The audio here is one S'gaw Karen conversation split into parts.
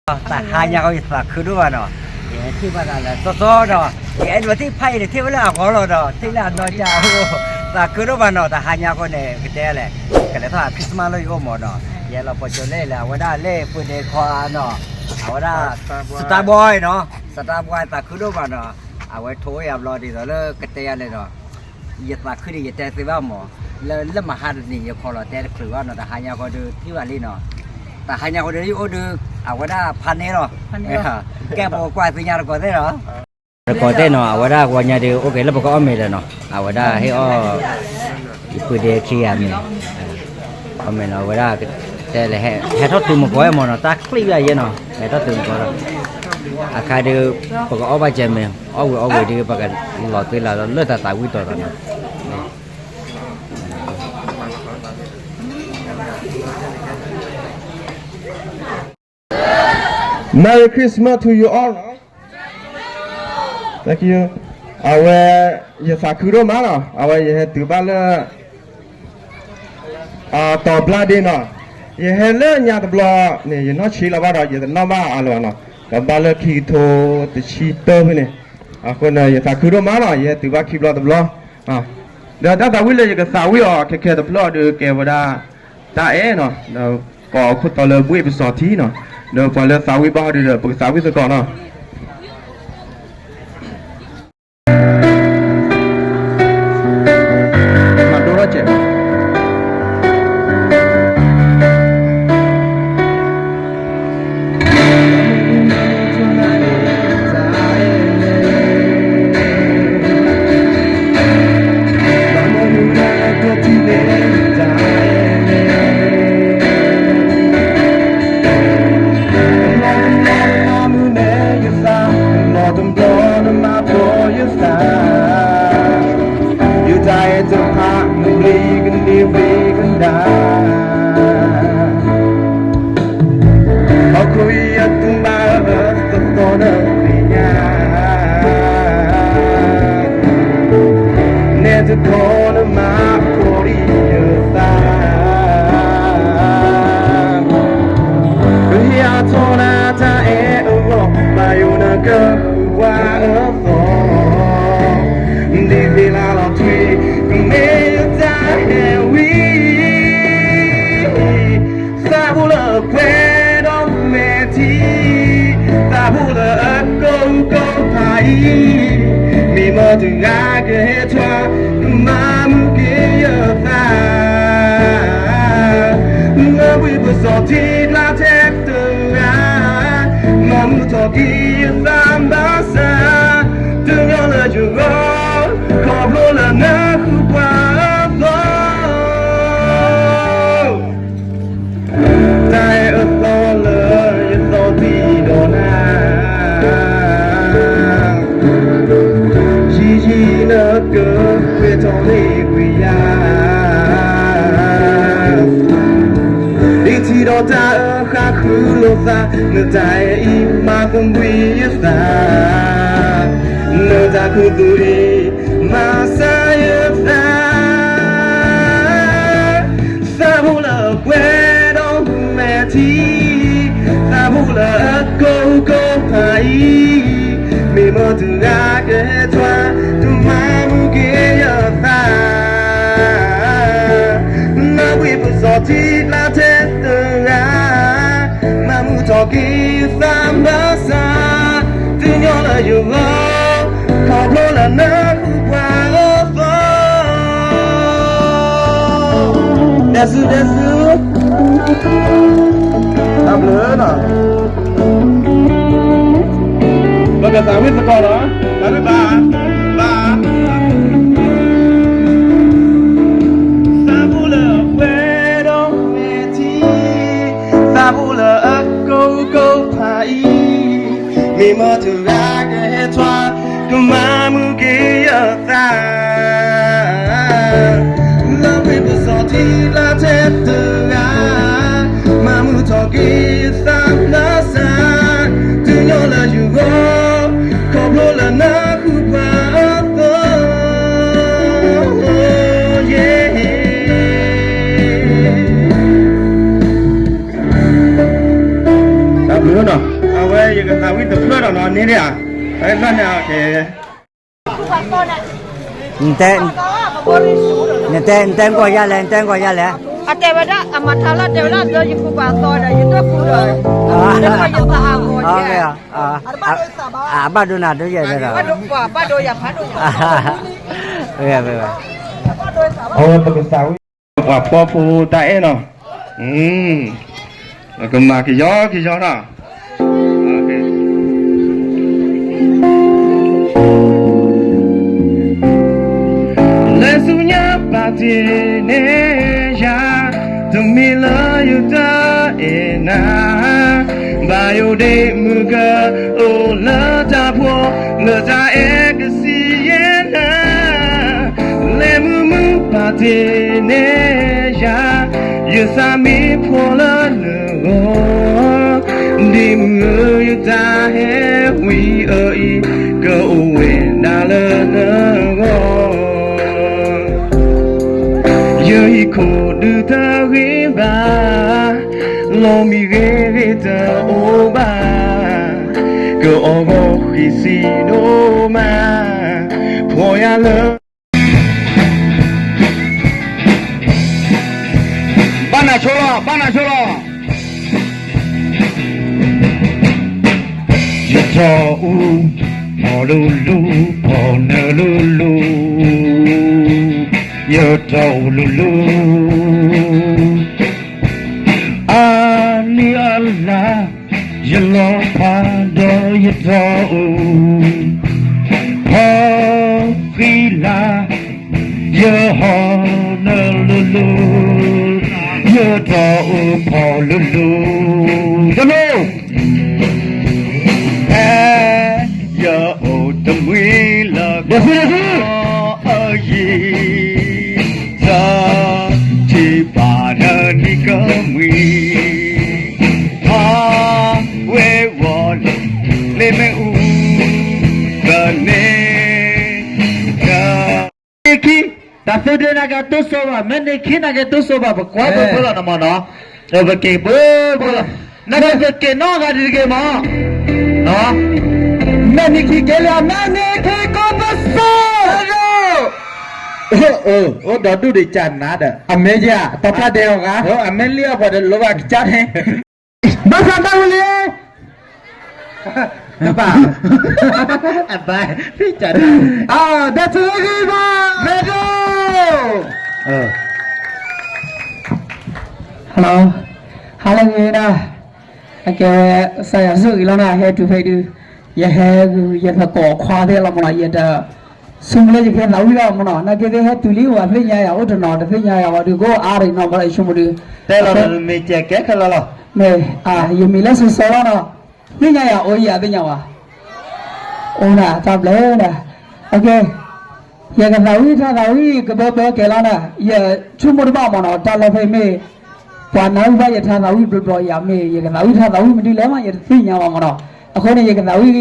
တဟါညါဃီယသးခုဒိၣ်မးနီၤ, ယဟဲထံၣ်ဘၣ်နၤလၢစီစီဒီး ယအဲၣ်ဒိးထံၣ်ဖးအံၤန့ၣ် ထံၣ်ဝဲလၢအဂီၢ်လီၤဒီး ထံၣ်လၢအနီၢ်ကၢ်အအိၣ်, သးခုဒိၣ်မးနီၤ, တဟါညါဃီန့ၣ် ကတဲလဲၣ်, ကလဲၤထီၣ် Christmas လၢယအိၣ်မးနီၤ, ယဟဲလီၤပှီၤကၠိလဲၣ်လၢအဝဲဒၣ်လၢပှ့ၤဒဲခီနီၤ, အဝဲဒၣ် Starboy နီၤ, Starboy သးခုဒိၣ်မးနီၤ, အဝဲထိၣ်ဝဲယၤဘျီဒ်သိးလၢကတဲယၤလဲၣ်နီၤ ယသးခုန့ၣ် ယတဲသ့ဘၣ်မး, လၢလၢမဟါတနံၤ ယခီလီၤတဲတချုးဘၣ်နီၤ, တဟါညါဃီဒုးထံၣ်ဘၣ်လံနီၤ, တဟါညါဃီဒုးယအိၣ်ဒုး အဝဲဒၣ်ဖးန့ၢ်လီၤ, ကဲပကကွၢ်သ့ၣ်ညါတကိးသ့ၣ်နီၤ, တကိးသ့ၣ်နီၤ, အဝဲဒၣ်ဝီညါဒုး အိၣ်က့ၤလၢပကအီၣ်မ့ၤဒီးနီၤ, အဝဲဒၣ်ဟ့ၣ်အီၣ် ယပုၢ်ဒ့ခံဂၤမ့ၤ, အီၣ်မ့ၤနီၤ, အဝဲဒၣ်တဲလဲၣ် ဟဲထီၣ်တုၤမကီၢ်မးနီၤ, တၢ်ချံၣ်ဘၣ်ယဲနီၤ, ဟဲထီၣ်တုၤမကီၢ်ဒီး အခါဒုး ပကအီၣ်ဘၣ်ကဲမ့ၤ, အီၣ်ဝံၤအီၣ်ဝံၤဒုး ပကလီၤသ့လီၤလၢတၢ်သးဝံၣ်တီၤဒီးနီၤ Merry Christmas to you all. Thank you. အဝဲ ယသးခုဒိၣ်မးနီၤ, အဝဲယဟဲတုၤဘၣ်လၢ တီၤဘျါဒ့နီၤ, ယဟဲလၢညါတဘျီန့ၣ် ယနီၢ်ဆံးလီၤဘၣ်ဒီး ယတနီၣ်ဘၣ်အါလၢၤဘၣ်နီၤ, ဒီးဘၣ်လၢခံကထိတဆံတၢဖဲန့ၣ်, အဃိန့ၣ် ယသးခုဒိၣ်မးနီၤ, ယဟဲတုၤဘၣ်ခံဘျီတဘျီ, ဒီးတၢ်သးဝံၣ်လၢယကသးဝံၣ်အီၤခဲခဲတဖျၢၣ်အီၤဒုးကဲဝဲဒၣ် တၢ်အဲၣ်နီၤ, ဒီးကိးခိၣ်တီလၢဘှ့ၣ်ပစီၤထံနီၤ, ဒီးပှၤလၢသးဝံၣ်ဘၣ်အီၤဒုးဒီး ပကသးဝံၣ်သကိးနီၤ. Thabo love ပှဲၤဒီးမဲာ်ထံ, သးဘိလၢအကိးကိးဖးအံၤ, မ့ၢ်မတဂၤကဟဲထွါ, ကမၤမုာ်က့ၤယသး, လၢဝံပစီၤထံကျါထဲတဂၤ, မၤမုာ်ထီၣ်က့ၤယသးဘၣ်ဆၣ်, တညီလၢယဂီၢ်, ခီဖျိလၢနဃုပှၤအသီ တၢ်အဲၣ်အသီလၢယသီၣ်သံဒီးနၤ, ယံာ်ယံာ်နကဃ့ထီၣ်န့ၢ်ကွံာ်ယၤ, ဒ်ထံၣ်ဒီးတၢ်အဃၣ်ဃုလိာ်သး, နတၢ်အဲၣ်အံၤမၤသဘှံးယသး, နတၢ်ခူသူၣ်အံၤ မၤစၢၤယသး သးဘိလၢပှဲၤဒီးမဲာ်ထံ, သးဘိလၢအကိးကိးဖးအံၤ, မ့ၢ်မတဂၤကဟဲထွါ, တမၤမုာ်က့ၤယသး, လၢဝံပစီၤထံကျါထဲတဂၤ, မၤမုာ်ထီၣ်က့ၤယသးဘၣ်ဆၣ်, တညီလၢယဂီၢ်, ခီဖျိလၢနဃုပှၤအသီ ဒဲစုဒဲစု, တၢ်ဘျုးနီၤ, ပကသးဝံၣ်သကိးဒီး, သးဝံၣ်ဘၣ်, ဘၣ်, သးဘိလၢအပှဲၤဒီးမဲာ်ထံ, သးဘိလၢအကိးကိးဖးအံၤ, မ့ၢ်မတဂၤကဟဲထွါ, ကမၤမုာ်က့ၤယသး လၢဝံပစီၤထံကျါထဲတဂၤ, မၤမုာ်ထီၣ်က့ၤယသးဘၣ်ဆၣ်, တညီလၢယဂီၢ်, ခီဖျိလၢနဃုပှၤ ယကသးဝံၣ်တဖျၢၣ်ဒီးနီၤန့ၣ်ဧါ, တၢ်ဘျၣ်န့ၣ်, နတဲ, နတဲ, နတဲကွၢ်ယၤလဲၣ်, နတဲကွၢ်ယၤလဲၣ်. အတဲဝဲဒၣ် အမၤထါလၢတဲဝဲဒၣ် ဒီးယကူပာ်သီဒီး ယတၢ်ကူဒီး, ယသးအဂီၤ, အဘၣ်ဒိနၤဒိယဲၢ်ဒီး, အဝဲပကစးဝံၣ် ပှၤဖှီဖိတၢ်အဲၣ်နီၤ, ပကမၤကယီကယီနီၤ. လဲၤဆူညါပာ်တ့ၢ်န့ၢ်ယၤ, တမ့ၢ်လၢယတအဲၣ်နၤ, ဘၣ်ယိၣ်ဒ့မုၣ်ကအိၣ်လၢတၢ်ဖှီၣ်, လၢတၢ်အဲၣ်ကစံးယဲၢ်နၤ, လဲၤမုာ်မုာ်ပာ်တ့ၢ်န့ၢ်ယၤ, ယသးမ့ၢ်ဖှီလၢနဂီၢ်, ဒ့မုၣ်ဧၢ ယတၢ်ဟဲဝံအၢအံၤ, ကအိၣ်ဝဲဒၣ်လၢနဂီၢ်. ယဟံၣ်ခိၣ်ဒုးတဂ့ၤဘၣ်, လီၢ်မံဂ့ၤဂ့ၤတအိၣ်ဘၣ်, ကအီၣ်ဂီၤဃံးစံးဒိၣ်မး, ဖှီယၤလၢ ဘၣ်နၤဆိလီၤ, ဘၣ်နၤဆိလီၤ. ယတၢ်အူ, ဖီလူလူ, ဖီနလူလူ, ယတၢ်အူလူလူ, အလံအလၤ, ယလီၤဖးဒီးယတၢ်အူ, ဖီဃံလၤ, ယဟီၣ်နလူလူ, ယတၢ်အူဖီလူလူ, တလိၣ် ဖဲယအိၣ်တမှံၤလၢကီၢ်အယံၤ, တထံၣ်ဘၣ်နနံၤကမှံၤ, ထီၣ်ဝဲဝီၤလၢ လ့မ့ၣ်အူ, ကန့ၣ် နခံ, တၢ်သ့ဒ့နာ်က့တိစိဘၣ်, မ့ၢ်နခံနာ်က့တိစိဘၣ်, ပကွၢ်ပၢပၢလီၤနမ့ၢ်နီၤ, ပက့ၤပၢပၢလီၤ, နာ်က့ပက့ၤနီၢ်ဂၤဒ်တဂ့ၤမး, မ့ၢ်နခံက့ၤလၢ မ့ၢ်နခံကိးပစီ, အိၣ်ဒီးဒူၣ်ဒံးကနၤဒီး အမ့ၢ်ယၤ တပှၢ်ဒဲးအီၤဂၤ, အမ့ၢ်လံအီၤပှၤဒီးလိၣ်ဘၣ်ကစၢ်န့ၣ် ဘၣ်ဆၣ်တၢ်ဝံၤလံ, အဘၣ်, အဘၣ်, ဒီးသုဂံၢ်ဘါ, မ့ၢ်ဒိၣ်, hello, hello ဂ့ၤဒၣ်, အကဲဝဲ ကစၢ်ယွၤဆိၣ်ဂ့ၤလီၤနၤ ဟဲတုၤဖဲဒုး, ယဟဲဂုာ်ယသကိးခွါသ့ၣ်လီၤမ့ၢ်နီၤ, ယတ ဆိကမိၣ်လၢယကဟဲသးဝံၣ်ဘၣ်မ့ၢ်နီၤ, နာ်က့သ့ၣ်ဟဲတုၤလံ ပှၤသ့ၣ်ညါယၤအိၣ်တနီၤ တသ့ၣ်ညါယၤဝဲဒုး ကအိၣ်အါဒံးနီၤ ဘၣ်ဒီးယဆိကမိၣ်ဒုး, တဲလီၤမ့ၢ်ကဲခဲလၢာ်လီၤ, မ့ၢ်, ယမံၤလၢစိၤစိၤလီၤနီၤ, သ့ၣ်ညါယၤအိၣ်ယၤသ့ၣ်ညါဝဲ, အိၣ်နၤ တၢ်ဘျုးနၤ, ယကသးဝံၣ်ထါသးဝံၣ်ကဘၢဘၢကဲလီၤနၤ, ယဆိကမိၣ်တဘၣ်မ့ၢ်နီၤ တၢ်လၢဖဲမ့ၢ် ပှၤနၢ်ဟူဘၣ်ယထါသးဝံၣ်ဘျီဘျီယၤမ့ၢ် ယကသးဝံၣ်ထါသးဝံၣ်မနုၤလဲၣ်မး ယတသ့ၣ်ညါဘၣ်မ့ၢ်နီၤ, အဃိန့ၣ် ယကသးဝံၣ်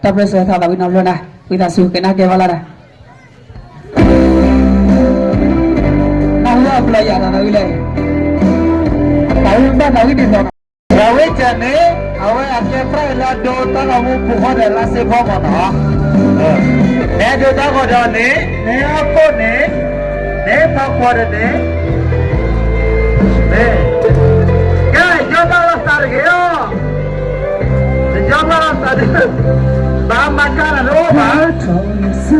တၢ်ပြၢဆၢထါသးဝံၣ်နီတဘျီနၤ, ဝံသးစူၤကနၣ်ကဲဘၣ်လီၤနၤ, နၢ်ဟူဘၣ်ဘျီယၤသးသးဝံၣ်လဲၣ်, သးဝံၣ်ဘၣ်သးဝံၣ်ဒ်သိးနီၤ ဒီးဝဲတၢ်န့ၣ် အဝဲအကဲပြၢလၢအဒိတၢ်ဂီၤမူပူၤဃီဒီးလါစ့ဖီမ့ၢ်နီၤ, နဒိတၢ်ဂီၤဒီးန့ၣ် နဟီၣ်ခိၣ်န့ၣ် နဟဲဖးကွၢ်ဒီးန့ၣ် မ့ၢ်, ကဲ ယီၢ်ဘၣ်လီၤသးတဂ့ၤလီၤ, ယီၢ်ဘၣ်လီၤသးတဂ့ၤ, ဘၣ်မၤကၢ်နၤတအိၣ်ဘၣ် ထီၣ်စု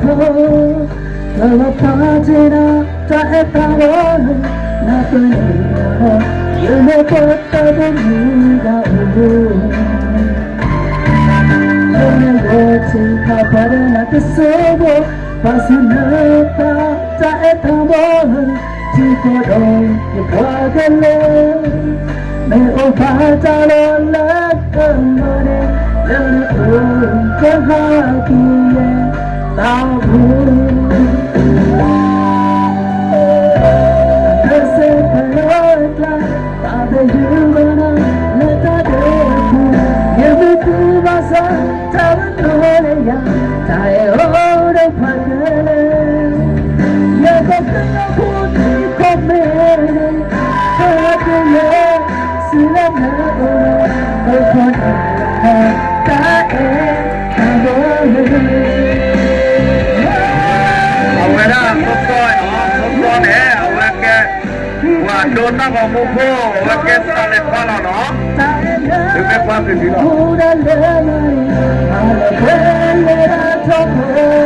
ဖိ လၢလီၤပာ်တ့ၢ်နၤ တၢ်အဲၣ်တၢ်လီၤလၢ နၢ်ပၢၢ်န့ၣ်လီၤ, ယမ့ၢ်ပှၤတၢ်ဘိမုၢ်ဂၤအိၣ်, ယမ့ၢ်ဝဲထံခါပှၤဒီးနၤတစိၢ်ဖိ, ပာ်ဆူၣ်နတၢ် တၢ်အဲၣ်တၢ်လီၤလၢ ထံကီၢ်ဒီးယပှၤကလုာ် မ့ၢ်အိၣ်ဘၣ်တၢ်လီၤလၢကမၢန့ၣ် လၢနအိၣ်ကဟးက့ၤယဲတၢ်ပူၤ, အကစၢ်ခရံာ်လၢကျါ တၢ်သယုၢ်ဘၣ်နၤလၢတၢ်ဒဲးပူၤ, ယမ့ၢ်တူၢ်ဘၣ်စၢ် တၢ်ဝဲနီၢ်လၢယၤ တၢ်အဲၣ်အိၣ်ဒီးပှၤကလုာ်, ယကကညီဖိထံကီၢ်မ့ၢ်န့ၣ် ကဟဲက့ၤလၢ စံးလၢနအိၣ်ဒီး အိၣ်ခိးနၤ ဒိတၢ်ဂီၤမူခိၣ် အဝဲကဲစးလဲၤခွါလီၤနီၤ, ဒုးကဲကွၢ်သ့ၣ်သ့ၣ်လီၤ. တၢ်ဘျုးနီၤ, တၢ်ဘျုး, တၢ်ဘျုး.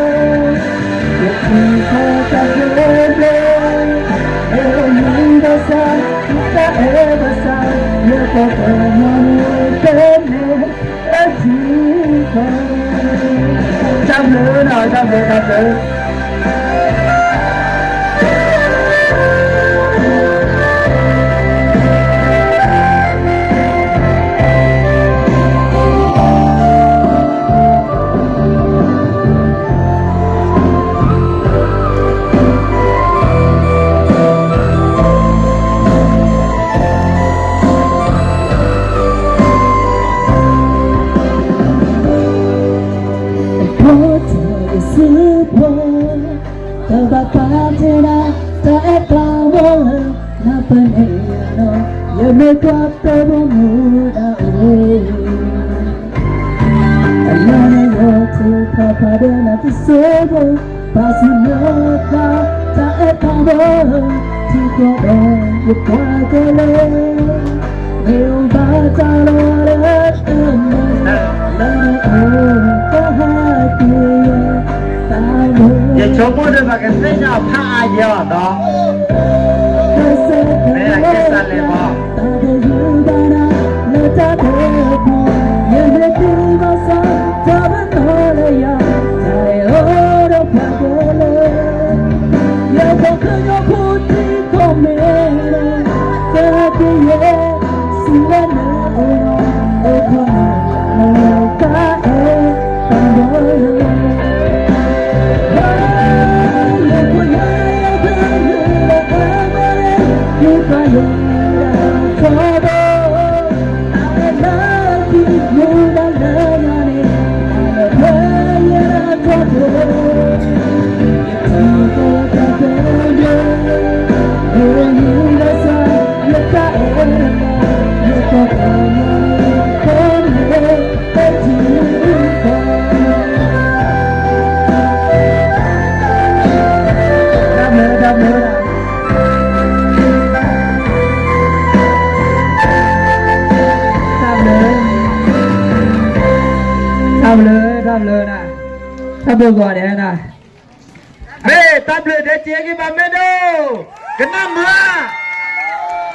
ဖိတၢ်ယစူးဖိ, တဘၣ်ပာ်တ့ၢ်နၤ, တၢ်အဲၣ်တၢ်ဘၣ်လၢ နၢ်ပၢၢ်န့ၢ်ယၤနီၤ, ယမ့ၢ်ကွၢ်ပၢ်ဘီမူဒါအိၣ် အလီၢ်န့ၣ်ယထံၣ်ဖးဖးဒီးနၤ တစိၢ်ဖိ, ပာ်ဆူၣ်လၢသး တၢ်အဲၣ်တၢ်ဘၣ်လၢ ထံကီၢ်ဒီးယပှၤကလုာ်, မ့ၢ်အိၣ်ဘၣ်တၢ်လီၤလၢတၢ်မၤ လၢနအိၣ်ကဟးက့ၤယၤ ယဆိကမိၣ်ဒီး ပကသ့ၣ်ညါဖးအါယဲအီၤနီၤ, မ့ၢ်အကဲစးလဲၤမီၤ တၢ်တယူၢ်ဘၣ်နၤ လၢတၢ်ဒဲးဘး, ယမ့ၢ်သံဘၣ်ဆၣ် တၢ်ပနီၣ်လၢယၤ တၢ်အဲၣ်အိၣ်ဒီးပှၤကလုာ်, ယပှၤကညီဖိထံကီၢ်မ့ၢ် သက့ယဲ စံးဝဲလၢအိၣ်နီၤ အိၣ်ခိးနၤ တၢ်အဲၣ်တၢ်ဘၣ်လၢ တၢ်ဘျုး တၢ်ဘျုး တၢ်ဘျုး တၢ်ဘျုး တၢ်ဘျုးဂီၤဒဲးနၤ, မ့ၢ်တၢ်ဘျုးဒဲးက့ၤဂ့ၤဘၣ်မ့ၢ်ဒိၣ်, ကနၣ်မုာ်,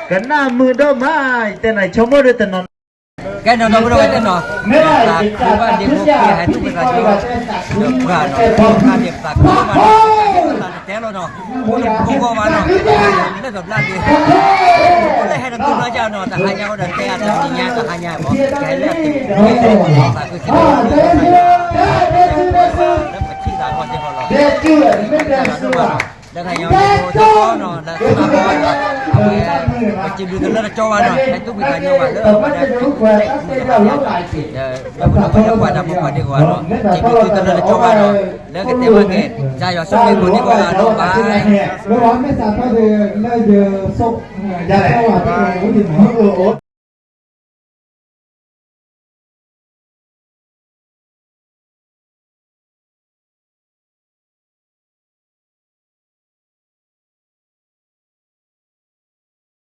ကနၣ်မုာ်ဒိၣ်မး, ယတဲနၤ ဆိကမိၣ်ဒီးတနီၤ ကဲနီၤ ဒီပုၢ်ဝဲၢ်သ့ၣ်နီၤ, တၢ်ခူဘၣ်ဒ့ဖိက့ၤ ဟဲသူၣ်ဖှံသးညီ ပှၤနီၤ ပှၤန့ၣ် ပသးခူဘၣ်နီၤ ပသးတတဲလီၤနီၤ အိၣ်လၢပဖိဂီၢ်ဘၣ်နီၤ လၢကဘျါဒ့ လၢဟဲတသူနီၤ ကနီၤ တဟါညါဝဲဒီး တဲအတၢ်နံၤညါ တဟါညါမး ကဟဲလၢအတၢ် သးခုစံး လၢပကထံၣ်သးကီၢ်စ့ၢ်ကီးလီၤ လၢခါညါဝဲဒၣ်နီၤ လၢသးဘီနီၤ အဝဲ ပစံးဘျုးကလၢတကၠီဘၣ်နီၤ ဟဲသူၣ်ဖှံသးညီဘၣ်လၢပဝဲဒၣ် ဒီးပဝဲဒၣ်ပှၤတၢ်ဖိပှၤဒ့ကိးဂၤနီၤ စံးဘျုးသုကလၢတကၠီဘၣ်နီၤ လၢကတဲဘၣ်က့ၤ ကစၢ်ယွၤဆိၣ်ဂ့ၤကိးဒံကိးဂၤနီၤ ဘၣ် လၢ